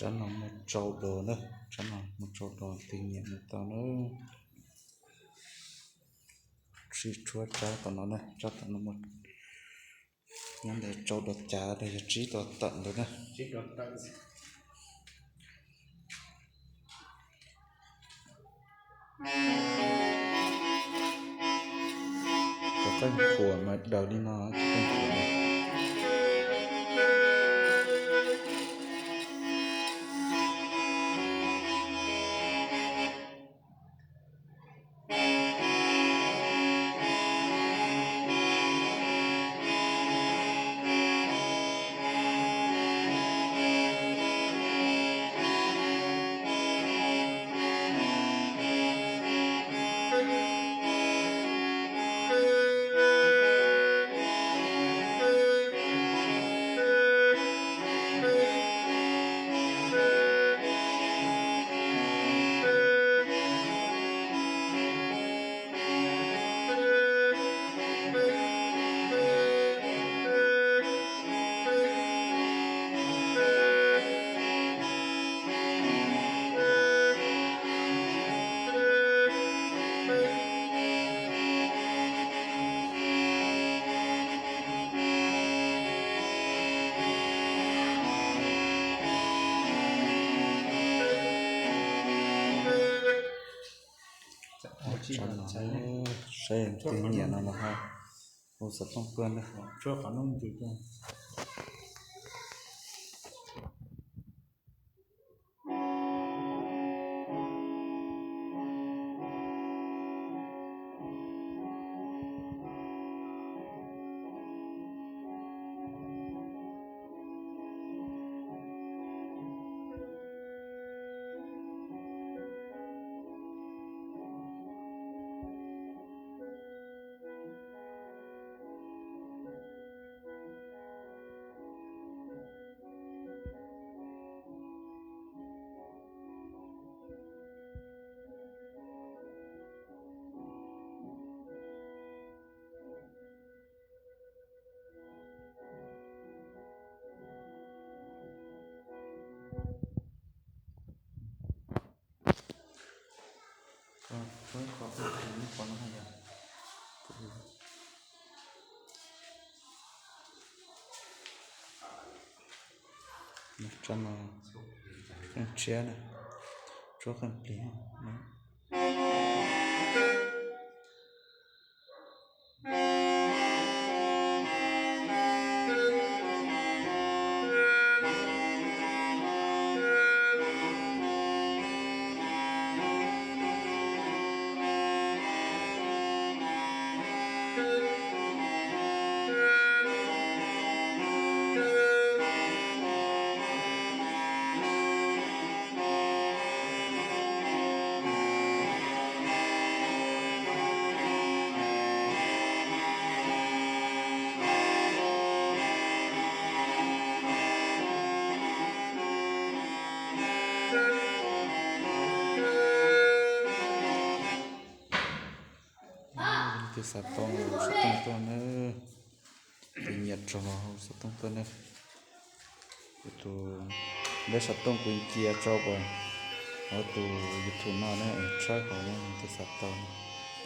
Tsab no muaj tsau dos na, tsab no muaj tsau dos, tus nyiam mus tau na. Sib tshuab tsab tom no na, tsab tom no muaj, nyob ntawm tsau dos cav los yog tsib dos tawm ntawd na. Cov qeej khuam mas daws li no, cov qeej khuam no. Saib tus nyiam no los ho hu xov tooj tuaj na. Tsab no qeej tshiab na, tshuab qeej plig. Leej twg xav tau hu xov tooj tuaj nawb. Tus nyiam rog hu xov tooj tuaj nawb. Kuv tus npawb xov tooj kuv cia rau hauv tus YouTube no na, tshawb hauv na, leej twg xav tau.